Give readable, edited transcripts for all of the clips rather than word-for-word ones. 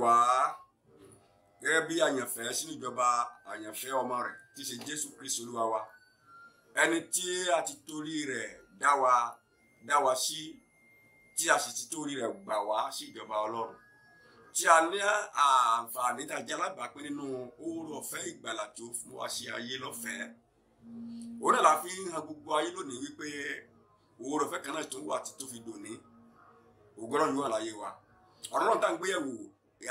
wá gẹ́gẹ́ bí àyànfẹ́ sínú ìjọba àyànfẹ́ ọmọ rẹ̀ tí í ṣe Jésù Kristi Olúwa wa, ẹni tí a ti torí rẹ̀ dá wa sí, tí a sì ti torí rẹ̀ gbà wá sí ìjọba Ọlọ́run, tí a ní àǹfààní tá a jẹ́ alábàápín nínú oore ọ̀fẹ́ ìgbàlà tó fún wa sí ayé lọ́fẹ̀ẹ́. Òun náà la fi ń han gbogbo ayé lónìí wípé oore ọ̀fẹ́ kan náà tó wà tí tó fi dòní. Ògo Ọlọ́run yóò wà láyé wa. Ọ̀rọ̀ náà tá à ń gbéyẹ̀wò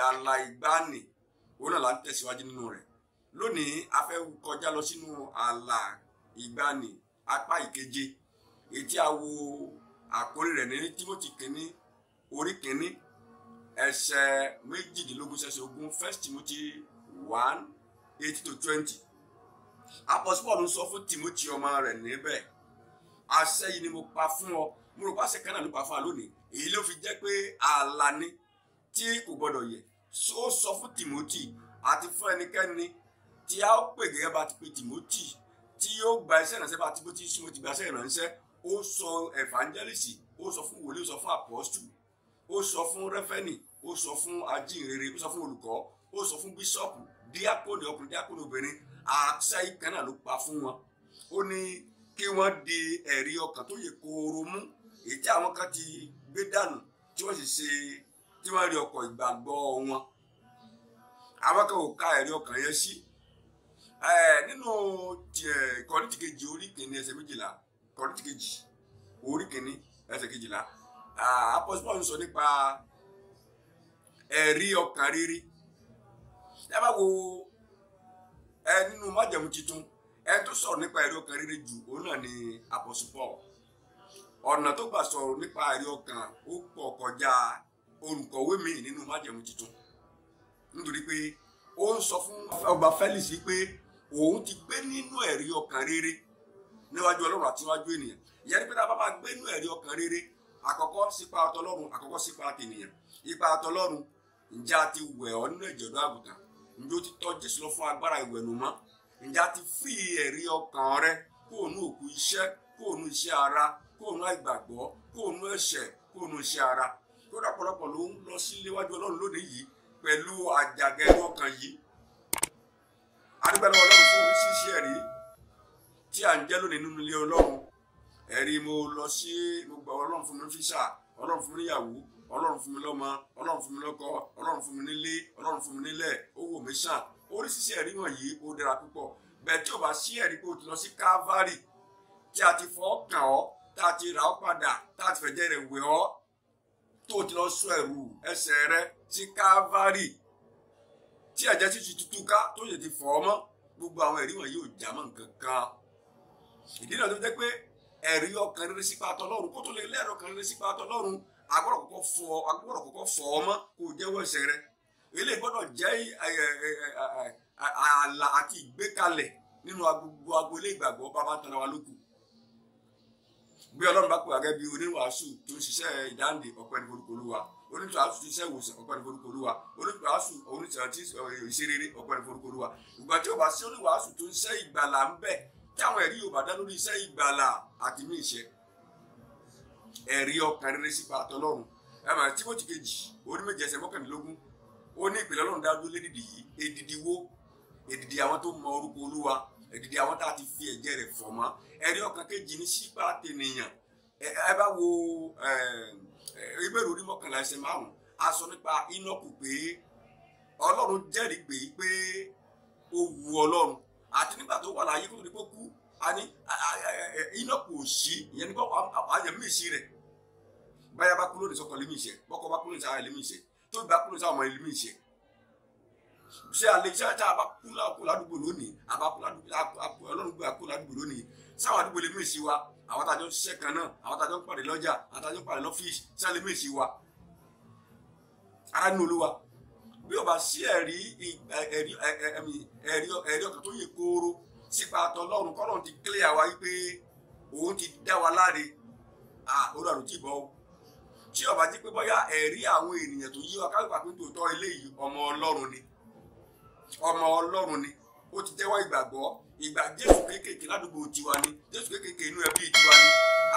ààlà ìgbàanì, òun náà la ń tẹ̀síwájú nínú rẹ̀. Lónìí a fẹ́ kọjá lọ sínú ààlà ìgbàanì apá ìkeje, èyí tí a wo àkórí rẹ̀ ní Tímótì kínní orí kínní ẹsẹ̀ 18-20, 1 Timothy 1:8-20. Apostle Paul ń sọ fún Timothy ọmọ rẹ̀ níbẹ̀, àṣẹ yìí ni mo pa fún ọ. Mo rò pàṣẹ kan náà ló pa fún wa lónìí. Èyí ló fi jẹ́ pé ààlà ni tí kò gbọdọ̀ yẹ̀. Ó sọ fún Timothy àti fún ẹnikẹ́ni tí a ó pè gẹ́gẹ́ bá ti pè Timothy, tí yóò gba iṣẹ́ ìránṣẹ́ bá Timothy sí mo ti gba iṣẹ́ ìránṣẹ́. Ó sọ evangelist, ó sọ fún wòlíì, ó sọ fún apostle, ó sọ fún rẹ́fẹ́nì, ó sọ fún ajínrere, ó sọ fún olùkọ́, ó sọ fún bíṣọ̀pù, díákónì ọkùnrin, díákónì obìnrin. Àṣẹ ìkan náà ló pa fún wọn. Ó ní kí wọ́n di ẹ̀rí ọkàn tó yẹ kóró mú, èyí tí àwọn kan ti gbé dànù tí wọ́n sì ṣe tí wọ́n rí ọkọ̀ ìgbàgbọ́ wọn. Àwọn kan ò ka ẹ̀rí ọkàn yẹn sí. Nínú Kọ́ríńtì kejì orí kìíní ẹsẹ̀ 12, Kọ́ríńtì kejì orí kìíní ẹsẹ̀ 12, Apostle Paul ń sọ nípa ẹ̀rí ọkàn rere. Ẹ bá wo nínú májẹ̀mú titun, ẹ tó sọ̀rọ̀ nípa ẹ̀rí ọkàn rere jù, òun náà ni Apostle Paul. Ọ̀nà tó gbà sọ̀rọ̀ nípa ẹ̀rí ọkàn ó pọ̀ kọjá olùkọ̀wé mi nínú májẹ̀mú titun, nítorí pé ó ń sọ fún ọba Felix pé òun ti gbé nínú ẹ̀rí ọkàn rere níwájú Ọlọ́run àti níwájú ènìyàn. Ìyẹn ni pé tá a bá máa gbé nínú ẹ̀rí ọkàn rere, àkọ́kọ́ sípa tọlọ́run, àkọ́kọ́ sípa tènìyàn. Ipa tọlọ́run, ǹjẹ́ a ti wẹ̀ ọ́ nínú ẹ̀jẹ̀ ọ̀dọ́ àgùntàn? Ǹjẹ́ o ti tọ̀ Jésù lọ fún agbára ìwẹ̀nùmọ́? Ǹjẹ́ a ti fi ẹ̀rí ọkàn rẹ kó nú òkú iṣẹ́, kó nú iṣẹ́ ara, kó nú àìgbàgbọ́, kó nú ẹ̀ṣẹ̀, kó nú iṣẹ́ ara? Kódà ọ̀pọ̀lọpọ̀ ló ń lọ sí léwájú Ọlọ́run lónìí yìí pẹ̀lú àjàgà ẹ̀rí ọkàn yìí. A dúpẹ́ lọ́wọ́ Ọlọ́run fún oríṣiríṣi ẹ̀rí tí à ń jẹ́ lónìí nínú ilé Ọlọ́run. Ẹ̀rí mo lọ sí, mo gbà Ọlọ́run fún mi físà, Ọlọ́run fún mi níyàwó, Ọlọ́run fún mi lọ́mọ, Ọlọ́run fún mi lọ́kọ, Ọlọ́run fún mi nílé, Ọlọ́run fún mi nílẹ̀, ó wò mí sàn. Oríṣiríṣi ẹ̀rí wọ̀nyí ó dára púpọ̀. Bẹ́ẹ̀ tí o bá sí ẹ̀rí pé o ti lọ sí Calvary, tí a ti fọ́ kàn ọ́, tá a ti rà ọ́ padà, tá a ti fẹ̀jẹ̀ rẹ̀ wẹ̀ ọ́, tó o ti lọ sọ ẹ̀rù ẹsẹ̀ rẹ sí Calvary, tí ẹ̀jẹ̀ sì ti tútù ká tó yẹ ti fọ̀ ọ́ mọ́, gbogbo àwọn ẹ̀rí wọ̀nyí ò já mọ́ nǹkan kan. Ìdí náà tó jẹ́ pé ẹ̀rí ọkàn rere sípa tọlọ́run, kó tó lè lẹ́rọ ọkàn rere sípa tọlọ́run, agbọ́dọ̀ kọ́kọ́ fọ̀ ọ́ mọ́ kó o jẹ́wọ́ ẹ̀ṣẹ̀ rẹ. Eléyìí gbọ́dọ̀ jẹ́ ààlà àti ìgbékalẹ̀ nínú gbogbo agboolé ìgbàgbọ́ bàbá tara wa lókù. Bí Ọlọ́run bá pè wá gẹ́gẹ́ bí oníwàásù tó ń ṣiṣẹ́ ìdáǹdè, ọpẹ́ ní forúkọ Olúwa. Oníwàásù tó ń ṣiṣẹ́ ìwòsàn, ọpẹ́ ní forúkọ Olúwa. Oníwàásù ìṣerere, ọpẹ́ ní forúkọ Olúwa. Ìgbà tí ó bá sí oníwàásù tó ń ṣiṣẹ́ ìgbàlà ń bẹ, tí àwọn ẹ̀rí yóò bá dá lórí iṣẹ́ ìgbàlà àti mí ìṣe, ẹ̀rí ọkàn rere sípa tọlọ́run. Ẹ mà Tímótì kejì orí 7 ẹsẹ̀ 19, ó ní ìpìlẹ̀ Ọlọ́run dá dúró lédìdì yìí. Èdìdì wo? Èdìdì àwọn tó mọ orúkọ Olúwa, èdìdì àwọn tá a ti fi ẹ̀jẹ̀ rẹ̀ fọ̀ mọ́. Ẹ̀rí ọkàn kejì ní sípa tènìyàn. Ẹ bá wo Hébérù orí 11 ẹsẹ̀ 5, a sọ nípa Ínọ́kù pé Ọlọ́run jẹ́rìí pé ó wu Ọlọ́run, àti nígbà tó wà láyé kó tó di pé kú, a ní Ínọ́kù ò sí, ìyẹn ní kọ́ àyàn mí sí rẹ̀. Báyà bá kúrò ní sọkọ lé mi ìṣe, bọ́kọ bá kúrò ní sára lé mi ìṣe, tó bá kúrò ní sára ọmọ lé mi ìṣe. Ṣé alẹ́ iṣẹ́ tí a bá kú ládùúgbò lónìí, a bá kú ládùúgbò, Ọlọ́run gbé kú ládùúgbò lónìí, sáwọn àdúgbò lè mí sí wa, àwọn tájọ́ ń ṣiṣẹ́ kan náà, àwọn tájọ́ ń pàdé lọ́jà, àwọn tájọ́ ń pàdé lọ́fíìsì, ṣé alẹ́ mí sí wa? Ará nínú Olúwa, bí o bá sí ẹ̀rí ẹ̀rí ọkàn tó yẹ kóró sípa tọlọ́run, kọ́lọ́run ti clear wa wípé òun ti dá wa láre, olùwàrò tí ì bọ́ o. Tí ó bá jí pé bóyá ẹ̀rí àwọn ènìyàn tó yí wa káwé pàpín tòótọ́ eléyìí ọmọ Ọlọ́run ni, ọmọ Ọlọ́run ni, ó ti jẹ́wọ́ ìgbàgbọ́, ìgbà Jésù kéékèèké ládùúgbò tiwa ni, Jésù kéékèèké inú ẹbí tiwa ni,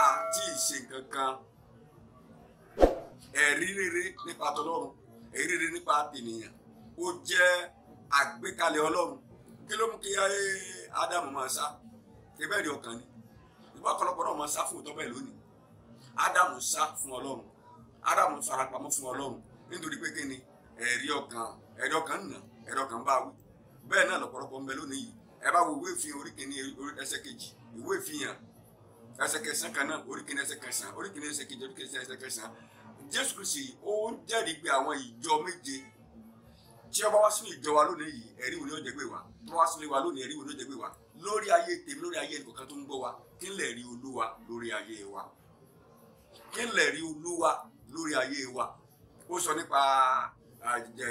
àti ìṣe nǹkan kan. Ẹ̀rí rere nípa tọlọ́run, Ẹ̀rí rere nípa tènìyàn ó jẹ́ àgbékalẹ̀ Ọlọ́run. Kí ló mú kí Ádámù máa sá? Ibẹ̀ rí ọkàn ni. Ìgbà ọ̀pọ̀lọpọ̀ náà máa sá fún òótọ́ bẹ́ẹ̀ lónìí. Ádámù sá fún Ọlọ́run, Ádámù farapamọ́ fún Ọlọ́run nítorí pé kíni ẹ̀rí ọkàn nà, ẹ̀rí ọkàn bá wí. Bẹ́ẹ̀ náà lọ́pọ̀lọpọ̀ ń bẹ lónìí yìí. Ẹ bá wo ìwé ìfihàn orí kìíní ẹsẹ̀ kejì, ìwé ìfihàn ẹsẹ̀ kẹsàn kan náà, orí kìíní ẹsẹ̀ kẹsàn, orí kìíní ẹsẹ̀ kejì, orí kìíní ẹsẹ̀ kẹsàn. Jésù Kristi ó ń jẹ́rìí pé àwọn ìjọ méje tí ó bá wá sínú ìjọ wa lónìí yìí, ẹ̀rí wo ni ó jẹ́ gbé wa? Tó wá sínú wa lónìí, ẹ̀rí wo ni ó jẹ́ gbé wa? Lórí ayé tèmi, lórí ayé ẹnìkọ̀ọ̀kan tó ń gbọ́ wa, kí lè rí Olúwa lórí ayé wa? Kí lè rí Olúwa lórí ayé wa? Ó sọ nípa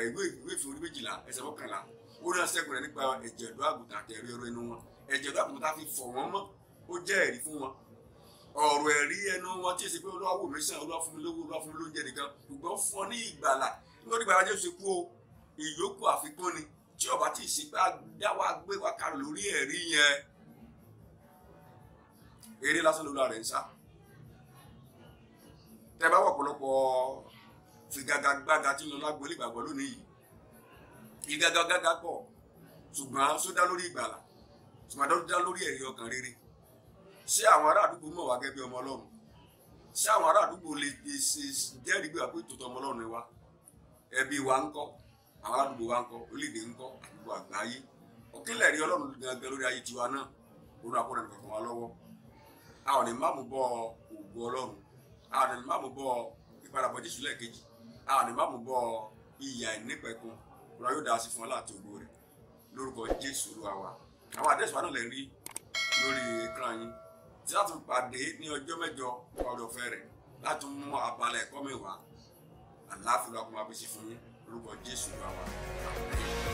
ìwé ìfihàn orí 12 ẹsẹ̀ 11, ó ní aṣẹ́gun rẹ̀ nípa ẹ̀jẹ̀ ọ̀dọ́ àgùntàn àti ẹ̀rí ọ̀rọ̀ ẹnu wọn. Ẹ̀jẹ̀ ọ̀dọ́ àgùntàn fi fọ̀ wọ́n mọ́, ó jẹ́ ẹ̀rí fún wọn. Ọ̀rọ̀ ẹ̀rí ẹnu wọn tí èsì pé Olúwa wò mí sàn, Olúwa fún mi lówó, Olúwa fún mi lóúnjẹ nìkan, ṣùgbọ́n fún ọ ní ìgbàlà. Nítorí ìgbàlà Jésù kú o, ìyókù àfikún ni. Tí ọba tí ìsìnkú dá wa gbé wa kalẹ̀ lórí ẹ̀rí yẹn, eré lásán lórí rẹ̀ ń sá. Tẹ́ bá wọ̀ ọ̀pọ̀lọpọ̀ fìgagagbága tí ń lọ lágbo ilé ìgbàgbọ́ lónìí yìí, ìgagagbága pọ̀, ṣùgbọ́n sódá lórí ìgbàlà, ṣùgbọ́n dá lórí ẹ̀rí ọkàn rere. Ṣé àwọn ará àdúgbò mọ̀ wá gẹ́gẹ́ bí ọmọ Ọlọ́run? Ṣé àwọn ará àdúgbò lè ṣe jẹ́rìí gbé wa pé tòótọ́ ọmọ Ọlọ́run ni wá? Ẹbí wa ń kọ́, àwọn aládùúgbò wa ń kọ́, orílẹ̀-èdè ń kọ́, àdúgbò àgbáyé. Òkèlè rí Ọlọ́run gangan lórí ayé tiwa náà, Olúwa kó ràn kankan wa lọ́wọ́. A ò ní má mú bọ́ ògo Ọlọ́run, a ò ní má mú bọ́ ìpadàbọ̀ Jésù lẹ́ẹ̀kejì, a ò ní má mú bọ́ ìyà ìnípẹ̀kun. Olúwa yóò dá sí fún ọ láti ògo rẹ̀ lórúkọ Jésù Olúwa wa. Àwọn àdírẹ́sì wa náà lè rí lórí ekran yín tí a tún pàdé ní ọjọ́ mẹ́jọ ọ̀rọ̀ ọ̀fẹ́ rẹ̀ láti mú abala ẹ̀kọ́ mi wá. Àlàáfíà Olúwa kó máa pèsè fún yín lórúkọ Jésù Olúwa wa. Àmín.